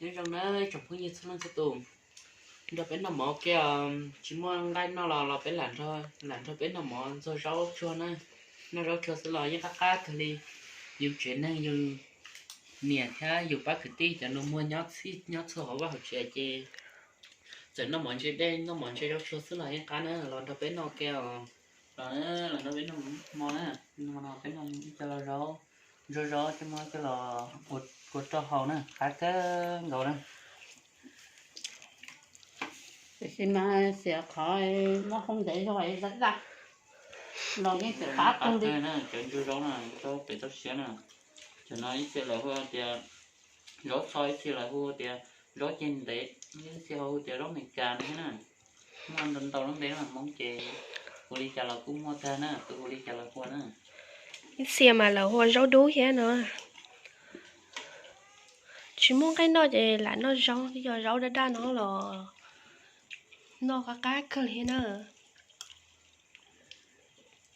Nyob zoo na tsoom phooj ywg txhua leej txhua tus, nrog peb noj mov ua ke os. Tsis muaj nqaij noj los los peb lam nrog, lam nrog peb noj mov ntxuag zaub tsuag na. Noj zaub tsuag xwb los yeej qab qab kawg li. Yus tsev neeg yus niam thiab yus pab kwv tij cov nus muag nyob txhij nyob txhua hauv vaj hauv tsev ces txawm noj mov ntse dej noj mov ntse zaub tsuag xwb los yeej qab na. Los nrog peb noj ua ke os. Los, los nrog peb noj mov na. Peb noj ib co los zaub, ntsuag zaub coj muab coj los ua rau haus na, qab kawg nkaus na. Tiam sis mas xiam qhov muab hoob ntev zog daj daj los yeej tsis qab kawg li na. Cov ntsuag zaub na, zaub pem toj siab na. Cov no ib txhia lawv hu tias zaub txho, ib txhia lawv hu tias zaub ceg ntev, ib txhia hu tias zaub Amelikas thiab na. Muaj ntau ntau lub npe mas Hmoob ces hu li cas los kuj muaj tag na, tus hu li cas los hu na. Ib txhia mas lawv hu ua zaub dub thiab no. Tsis muaj nqaij noj ces lam noj zaub, twb yog zaub daj daj no los noj qab qab kawg li na.